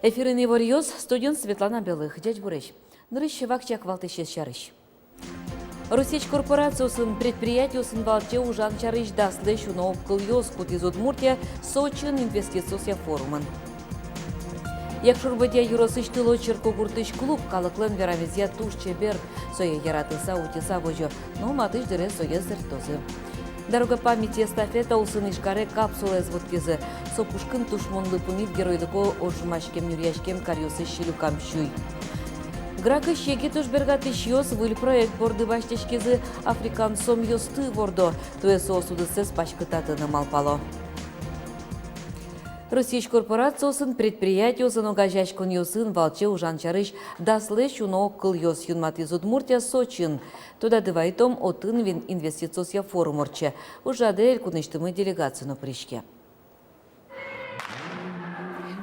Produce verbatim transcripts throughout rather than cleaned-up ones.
Эфирын иворъёс, студиын Светлана Белых. Ӟечбуресь! Нырысь вакчияк валтӥсез сярысь. Россиысь корпорациосын, предприятиосын валче ужан сярысь даслэсь уно огкылъёс кутӥз Удмуртия Сочиын инвестициосъя форумын. Якшур-Бӧдья ёросысь Тыло черкогуртысь клуб калыклэн верамезъя туж чебер. Сое яратыса, утьыса возё, но матысь дыре сое сэрттозы. «Дорога памяти» эстафета улсын Ижкаре капсулаез вуттӥзы. Со пушкын тушмонлы пумит геройлыко ожмаськем-нюръяськем каръёсысь сӥлюкам сюй. Гракысь егит ужбергатӥсьёс выль проект борды басьтӥськизы. Африкан сомъёсты вордо. Туэ соос удыссэс паськытатыны малпало. Россиысь корпорациосын, предприятиосын, огазеяськонъёсын валче ужан сярысь даслэсь уно огкылъёс юнматӥз Удмуртия Сочиын. Тодады вайытом, отын вин инвестициосъя форум ортче. Ужрадэ элькунысьтымы делегация но пыриське.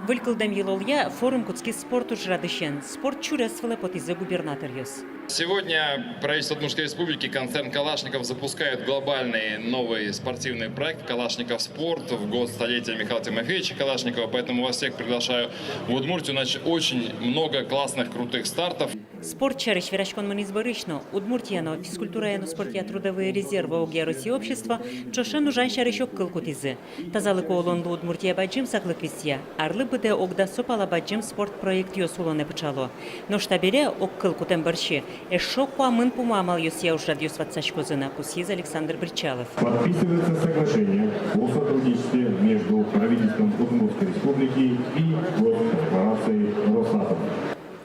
Выль кылдэм йылолъя форум кутскиз спорт ужрадысен. Спорт сюрес вылэ потӥзы губернаторъёс. Сегодня правительство Удмуртской Республики, концерн «Калашников» запускают глобальный новый спортивный проект «Калашников Спорт» в год столетия Михаила Тимофеевича Калашникова. Поэтому вас всех приглашаю в Удмуртию. У нас очень много классных, крутых стартов. Спорт сярысь вераськон мынӥз бӧрысь но. Удмуртия но физкультурая но спортъя «Трудовые резервы» огъя Россиысь общество ӵошен ужан сярысь огкыл кутӥзы. Тазалыко улонлы Удмуртия бадӟым саклык висъя. Арлы быдэ ог дасо пала бадӟым спорт проектъёс улонэ пыӵало. Нош табере, огкыл кутэм бӧрсьы, эшшо куамын пумо амалъёсъя ужрадъёс ватсаськозы на, пусйиз Александр Бречалов. Подписывается соглашение о сотрудничестве между правительством Удмуртской Республики и госкорпорацией «Росатом».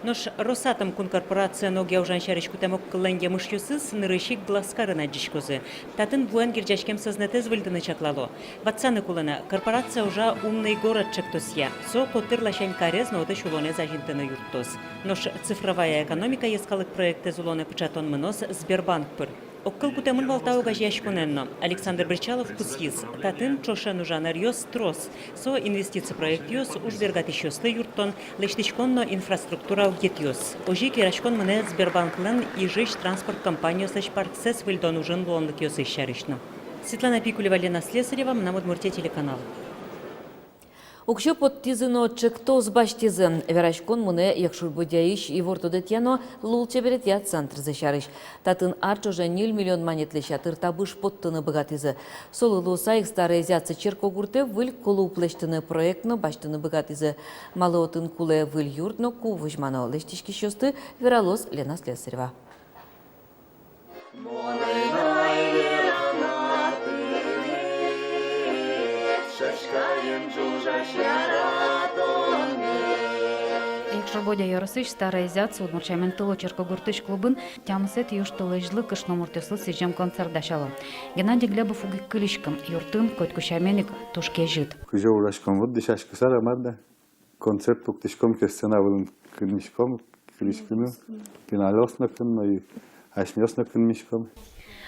Нош «Росатом» кун корпорациен огъя ужан сярысь кутэм огкыллэн емышъёсыз нырысь ик Глазкарын адӟиськозы. Татын вуэн герӟаськем сӧзнэтэз выльдыны чаклало. Ватсаны кулэ на, корпорация ужа «Умный город» ӵектосъя. Со котыр ласянь карез но отысь улонэз азинтыны юрттоз. Нош «Цифровая экономика» йӧскалык проектэз улонэ пыӵатон мыноз Сбербанк пыр. Огкыл кутэмын вал та огазеяськонэн но. Александр Бречалов пусйиз: татын ӵошен ужан ӧръёс трос. Со инвестици проектъёс, ужбергатӥсьёсты юрттон, лэсьтӥськон но инфраструктура огъетъёс. Озьы ик вераськон мынэ Сбербанклэн Ижысь транспорт компаниослэсь парксэс выльдон ужын луонлыкъёсыз сярысь но. Светлана Пикулева, Лена Слесарева, «Мынам Удмуртие» телеканал. Уксё поттӥзы но ӵектос басьтӥзы. Вераськон мынэ Якшур-Бӧдьяысь ивортодэтъя но лулчеберетъя центрзы сярысь. Татын ар ӵоже ньыль миллион манетлэсь ятыр табыш поттыны быгатӥзы. Солы луыса ик Старое Зятцы черкогуртэ выль клуб лэсьтыны проект но басьтыны быгатӥзы. Малы отын кулэ выль юрт но ку возьмано, лэсьтӥськисьёсты вералоз Лена Слесарева. Якшур-Бӧдья ёросысь Старое Зятцы удмурт сямен Тыло черкогуртысь клубын тямысэтӥ южтолэзьлы кышномуртъёслы сӥзем концерт дасяло. Геннадий Глебов уг ик кылиськы, юртын котьку сямен ик туж кезьыт. Кызьы ужаськом, вот дӥсяськыса, мар-а, да. Концерт пуктӥськом ке, сцена вылын кынмиськом кылиськыны, пиналъёс но кынмо, и асьмеос но кынмиськом.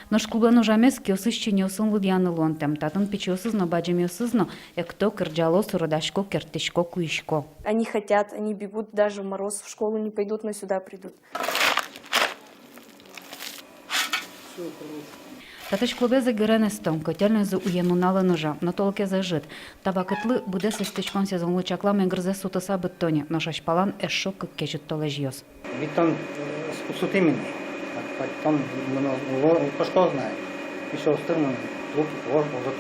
Нош клублэн ужамез киосысь чиньыосын лыдъяны луонтэм. Татын пичиосыз но, бадӟымъёсыз но экто, кырӟало, суредасько, керттӥсько, куисько. Они хотят, они бегут, даже в мороз в школу не пойдут, но сюда придут. Татысь клубез эгырен эсто, котельнойзы уен-нуналын ужа, но толкез ӧжыт. Та вакытлы быдэс эстӥськон сезонлы чаклам эгырзэ сутыса быдто ни, нош азьпалан эшшо кык кезьыт толэзьёс. Витьтон, э, сутӥм ини, а куатьтон мыно, кошко, знай. Ещё устыр мыно, труд, вож, озыт.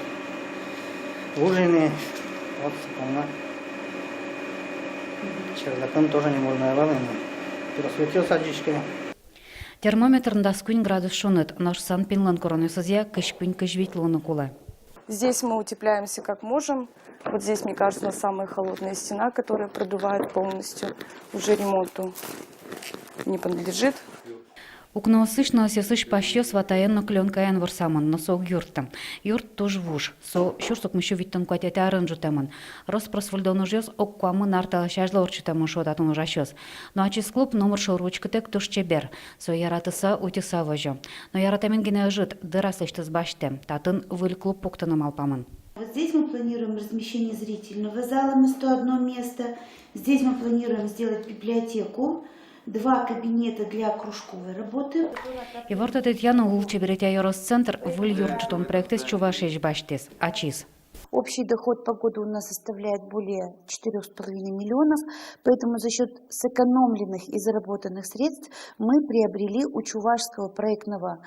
Вуж ини, вот, сыпонна. Чердакын тоже не можно, ладно, но. Пересветил садички. Термометрын дас куинь градус шуныт, нош СанПиНлэн куронъёсызъя кызь куинь-кызь вить луыны кулэ. Здесь мы утепляемся как можем. Вот здесь, мне кажется, у нас самая холодная стена, которая продувает полностью. Уже ремонту не подлежит. Укноосысь но ӧсъёсысь пасьёс ватаен но клёнкаен ворсамын, но со уг юртты. Юрт туж вуж. Со сюрс укмыссю витьтон куатетӥ арын ӝутэмын. Рос-прос выльдон ужъёс ог куамын ар талэсь азьло ортчытэмын, шуо татын ужасьёс. Но ачиз клуб номыр шоры учкытэк туж чебер. Сое яратыса, утьыса возё. Но яратэмен гинэ ӧжыт, дыр аслэсьтыз басьтэ. Татын выль клуб пуктыны малпамын. Вот здесь мы планируем размещение зрительного зала на сто одно место. Здесь мы планируем сделать библиотеку, два кабинета для кружковой работы. Ивортодэтъя но лулчеберетъя ёрос центр выль юрт ӝутон проектэз Чувашиысь басьтӥз ачиз. Общий доход по году у нас составляет более четырёх с половиной миллионов, поэтому за счёт сэкономленных и заработанных средств мы приобрели у Чувашского проектного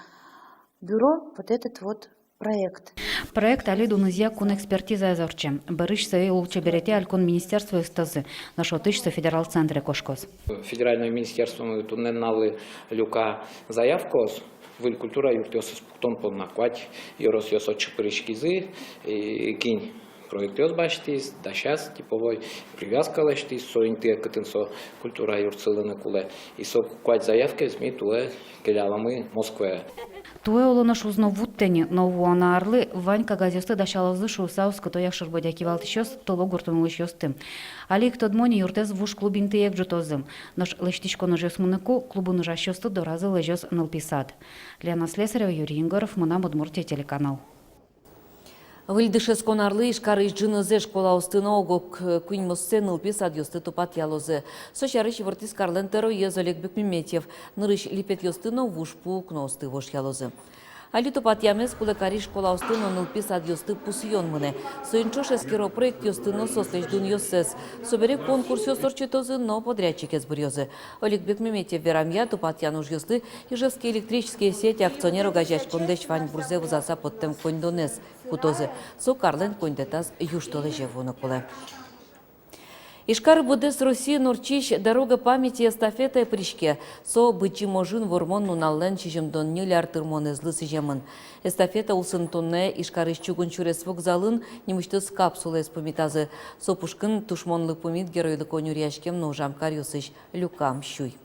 бюро вот этот вот проект. Проект али дунызъя кун экспертизаез ортче. Бӧрысь сое лулчеберетъя элькун министерствоосазы, нош отысь со федерал центре кошкоз. Федеральной министерствомы туннэ нуналлы люка заявкаос выль культура юртъёсыз пуктон понна. Куать ёросъёс отчы пыриськизы, и кин проектъёс басьтӥз, дасяз типовой, привязка лэсьтӥз со интые, кытын со культура юрт сылыны кулэ. И со куать заявкаез ми туэ келяломы Москвае. Туэ, оло, нош уз но вуттэ ни, но вуоно арлы вань кагазъёсты дасялозы шуыса оскыто Якшур-Бӧдья кивалтӥсьёс Тыло гуртын улӥсьёсты. Али ик тодмо ни, юртэз вуж клуб интые ик ӝутозы. Нош лэсьтӥськон ужъёс мыныку, клубын ужасьёсты доразы лэзёз нылпи сад. Лена Слесарева, Юрий Егоров, «Мынам Удмуртие» телеканал. Выль дышетскон арлы Ижкарысь ӝынызэ школаосты но ог-ог куиньмоссэ нылпи садъёсты тупатъялозы. Со сярысь ивортӥз карлэн тӧроез Олег Бекмеметьев. Нырысь липетъёсты но вуж пу укноосты вошъялозы. Али тупатъямез кулэ карись школаосты но нылпи садъёсты пусъён мынэ. Соин ӵош эскеро проектъёсты но соослэсь дунъёссэс. Собере конкурсъёс ортчытозы но подрядчикез быръёзы. Олег Бекмеметьев верамъя, тупатъян ужъёслы «Ижевские электрические сети» акционер огазеяськонлэсь ваньбурзэ вузаса поттэм коньдонэз кутозы. Со карлэн коньдэтаз южтолэзе вуыны кулэ. Ижкар быдэс Россиын ортчись «Дорога памяти» эстафетае пыриське. Со Быдӟым ожын Вормон нуналлэн сизьымдон ньыль ар тырмонэзлы сӥземын. Эстафета улсын туннэ Ижкарысь чугун сюрес вокзалын нимысьтыз капсулаез пумитазы. Со пушкын тушмонлы пумит геройлыко нюръяськем но ужам каръёсысь люкам сюй.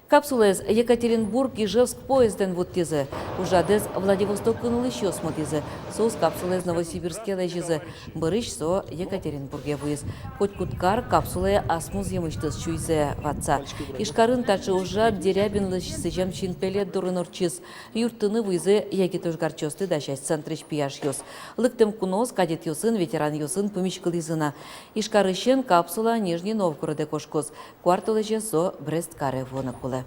Капсулаез Екатеринбург — Ижевск поездэн вуттӥзы. Ужрадэз Владивостокын улӥсьёс мытӥзы. Соос капсулаез Новосибирске лэзизы. Бӧрысь со Екатеринбурге вуиз. Котькуд кар капсулае ас музъемысьтыз сюйзэ ватса. Ижкарын таӵе ужрад Дерябинлэсь сӥзем синпелет дорын ортчиз. Юрттыны вуизы егит ожгарчиосты дасясь центрысь пияшъёс. Лыктэм куноос кадетъёсын, ветеранъёсын пумиськылӥзы на. Ижкарысен капсула Нижний Новгородэ кошкоз. Куартолэзе со Брест каре вуыны кулэ.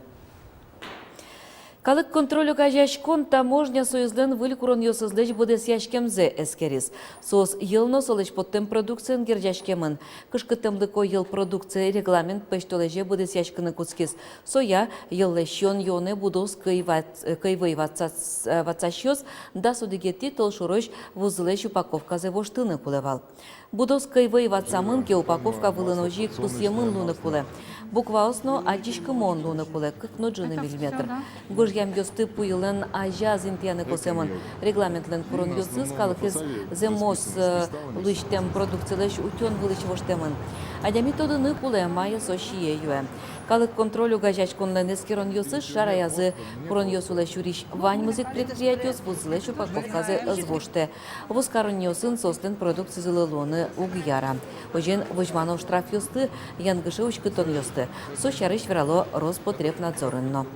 Калык контроль огазеяськон Таможня союзлэн выль куронъёсызлэсь быдэсъяськемзэ эскериз. Соос йӧл но солэсь поттэм продукциен герӟаськемын. Кышкыттэмлыко йӧл продукция регламент пӧсьтолэзе быдэсъяськыны кутскиз. Соя йӧллэсь сиён-юонэ будос кӧй ват-, кӧй вӧй ватсас-, ватсасьёс дас одӥгетӥ толшорозь вузылэсь упаковказэ воштыны кулэ вал. Будос кӧй вӧй ватсамын ке, упаковка вылын озьы ик пусъемын луыны кулэ. Букваос но адӟиськымон луыны кулэ, кык но ӝыны миллиметр. Гожъямъёсты пуйылэн азяз интыяны косэмын. Регламентлэн куронъёсыз калыкез зэмос, э, луисьтэм продукцилэсь утён вылысь воштэмын. Адями тодыны кулэ, мае со сие-юэ. Калык контроль огазеяськонлэн эскеронъёсыз шараязы: куронъёс улэ сюрись ваньмыз ик предприятиос вузылэсь упаковказэ ӧз воштэ. Вузкаронниосын соослэн продукцизылы луыны уг яра. Озьыен, возьмано штрафъёсты, янгыше уськытонъёсты. Со сярысь верало Роспотребнадзорын но.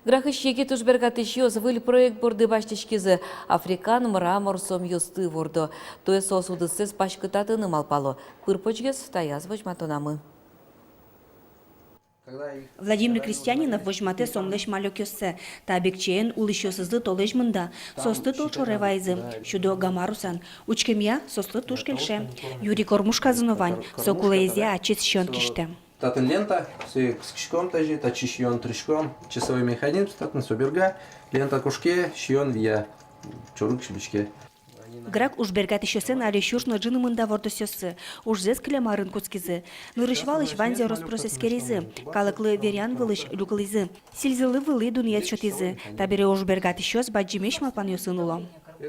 Грахысь егит ужбергатӥсьёс выль проект борды басьтӥськизы. Африкан мрамор сомъёсты вордо. Туэ соос удыссэс паськытатыны малпало. Пыр-почгес таяз возьматонамы. Владимир Крестьянинов возьматэ сомлэсь малёкъёссэ. Та бекчеен улӥсьёсызлы толэзь мында. Соосты толшоре вайизы. Сюдо гамарусан. Учкемъя, соослы туж кельше. Юри кормушказы но вань. Со кулэезъя ачиз сиён кисьтэ. Татын лента, сое кыскиськом тазьы, татчы сиён тыриськом, часовой механизм, татын со берга, лента кошке, сиён вия, чорыг сибиське. Грах ужбергатӥсьёслэн али сюрс но ӝыны мында вордосъёссы. Ужзэс кылем арын кутскизы. Нырысь-валысь ваньзэ рос-прос эскеризы. Калыклы веръян вылысь люкылӥзы. Сӥльзылы вылӥ дунъет сётӥзы. Табере ужбергатӥсьёс бадӟымесь малпанъёсын уло.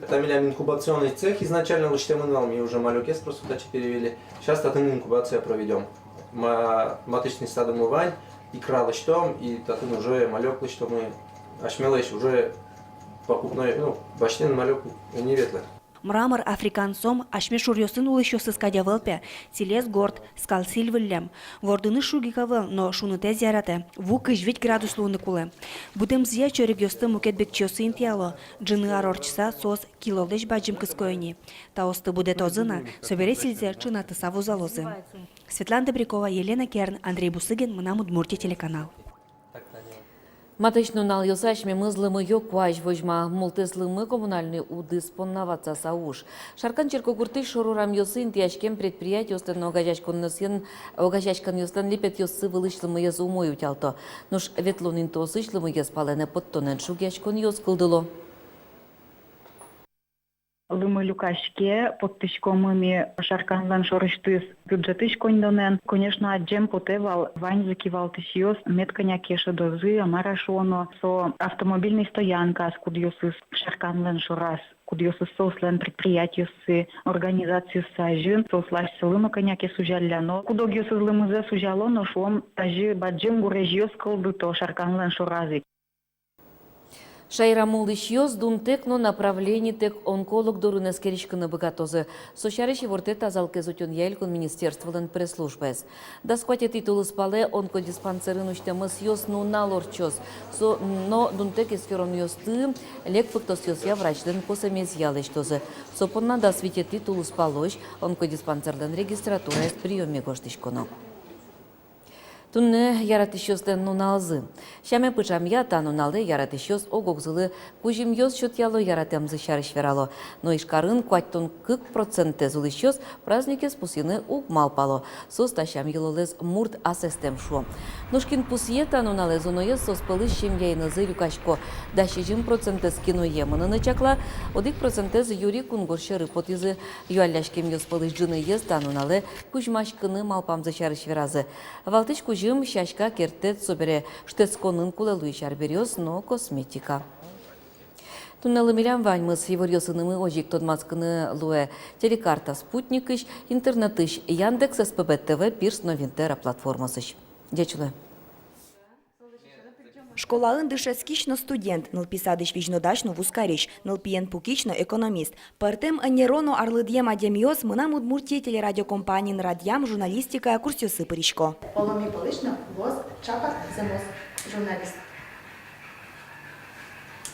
Та милям инкубационный цех изначально лэсьтэмын вал, ми уже малёкез просто татчы перевели. Сейчас татын инкубация проведём. Ма-, маточный стадомы вань, икра лэсьтом, и татын уже малёк лэсьтомы, асьмелэсь уже покупной, ну, басьтыны малёк уг ни ветлэ. Мрамор африкан сом асьме шуръёсын улӥсьёсыз кадь ӧвӧл пе, сӥлез горд, скал сӥль выллем. Вордыны шуг ик ӧвӧл, но шунытэз яратэ. Ву кызь вить градус луыны кулэ. Будэмзыя чорыгъёсты мукет бекчеосы интыяло. Ӝыны ар ортчыса соос килолэсь бадӟым кыско ини. Таосты будэтозы на, собере сӥльзэ ӵынатыса вузалозы. Светлана Добрякова, Елена Керн, Андрей Бусыгин, «Мынам Удмуртие» телеканал. Матысь нуналъёсы асьмемыз лымыё куазь возьма. Мултэс лымы коммунальной удыс понна ватсаса уж. Шаркан черкогуртысь шорурамъёсы интыяськем предприятиослэн но огазеяськонъёслэн, огазеяськонъёслэн липетъёссы вылысь лымыез умой утялто. Нош ветлон интыосысь лымыез палэнэ поттонэн шугъяськонъёс кылдыло. Лымы люкаське, поттӥськомы ми Шарканлэн шорысьтыз бюджетысь коньдонэн. Конечно, адӟем потэ вал, ваньзы кивалтӥсьёс мед кӧня ке шӧдозы, а мар-а шуоно, со автомобильной стоянкаос, кудъёсыз Шарканлэн шораз, кудъёсыз соослэн предприятиоссы, организациоссы азьын, соослэсь асьсэлы но кӧня ке сузялляно. Куд-огъёсыз лымызэс сузяло, но шуом, тазьы бадӟым гурезьёс кылдыто Шарканлэн шораз ик. Шаерамы улӥсьёс дунтэк но направленитэк онколог дорын эскериськыны быгатозы. Со сярысь ивортэ тазалыкез утёнъя элькун министерстволэн пресс-службаез. Дас куатетӥ тулыспалэ онкодиспансерын усьтэм ӧсъёс нунал ортчоз. Со но дунтэк эскеронъёсты лек пыктосъёсъя врачлэн косэмезъя лэсьтозы. Со понна дас витетӥ тулыспалозь онкодиспансерлэн регистратураез приёме гожтӥськоно. Туннэ яратӥсьёслэн нуналзы. Сяме пыӵамъя, та нуналэ яратӥсьёс ог-огзылы кузьымъёс сётъяло, яратэмзы сярысь верало. Но Ижкарын куатьтон кык процентэз улӥсьёс праздникез пусйыны уг малпало. Соос та сям-йылолэз мурт асэстэм шуо. Нош кин пусъе та нуналэ зуноез, соос пӧлысь семьяенызы люкасько. Дас сизьым процентэз киное мыныны чакла, одӥг процентэз юри кунгож сьӧры потӥзы. Юалляськемъёс пӧлысь ӝыныез та нуналэ кузьмаськыны малпамзы сярысь веразы. Валтӥсь кузьым — сяська керттэт, собере шутэтсконын кулэ луись арбериос но косметика. Туннэлы милям ваньмыз. Иворъёсынымы озьы ик тодматскыны луэ Телекарта спутникысь, интернетысь Яндекс, СПБ ТВ, Пирс но Винтера платформаосысь. Ӟеч луэ. Школаын дышетскись но студент, нылпи садысь визьнодась но вузкарись, нылпиен пукись но экономист. Пӧртэм ӧнеро но арлыдъем адямиос «Мынам Удмуртие» телерадиокомпаниын радъям журналистикая курсъёсы пырисько. Оло, ми пӧлысь но вуоз чапак зэмос журналист.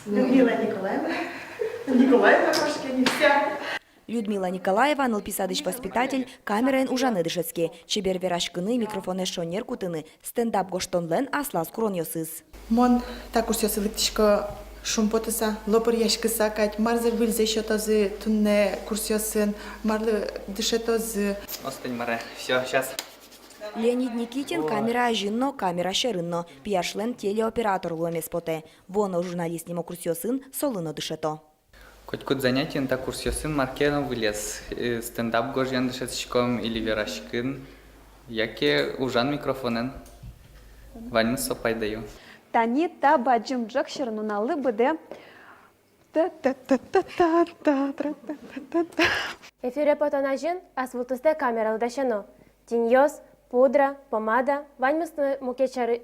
Людмила Николаевна. Николаевна кошке, не вся. Людмила Николаева, нылпи садысь воспитатель, камераен ужаны дышетске. Чебер вераськыны, микрофонэз шонер кутыны — стендап гожтонлэн аслаз куронъёсыз. Мон та курсъёсы лыктӥсько шумпотыса, лопыръяськыса кадь, марзэ выльзэ сётозы туннэ курсъёсын, марлы дышетозы. Остынь, мар-а, всё, щас. Леонид Никитин камера азьын но, камера сьӧрын но. Пияшлэн телеоператор луэмез потэ. Вуоно журналист нимо курсъёсын солы но дышето. Котькуд занятиын та курсъёсын мар ке но выльёз, э, стендап гожъян дышетскиськом или вераськын, яке ужан микрофонэн. Ваньмыз со пайдаё. Тани та бадӟым ӝӧк сьӧр нуналлы быдэ. Та-та-та-та-та-та-та-та-та. Эфире потон азьын ас вылтустэ камералы дасяно. Тиньёс, пудра, помада, ваньмыз но мукет сярысь.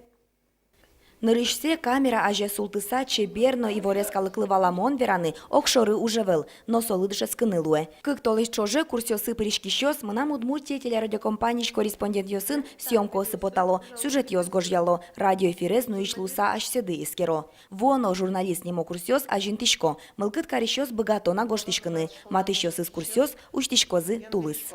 Нырысьсэ камера азе султыса, чебер но иворез калыклы валамон вераны огшоры уж ӧвӧл, но солы дышетскыны луэ. Кык толэзь ӵоже курсъёсы пыриськисьёс «Мынам Удмуртие» телерадиокомпаниысь корреспондентъёсын съёмкаосы потало, сюжетъёс гожъяло, радиоэфирез нуись луыса асьсэды эскеро. Вуоно журналист нимо курсъёс азинтӥсько, мылкыд карисьёс быгато на гожтӥськыны, матысьёсыз курсъёс усьтӥськозы тулыс.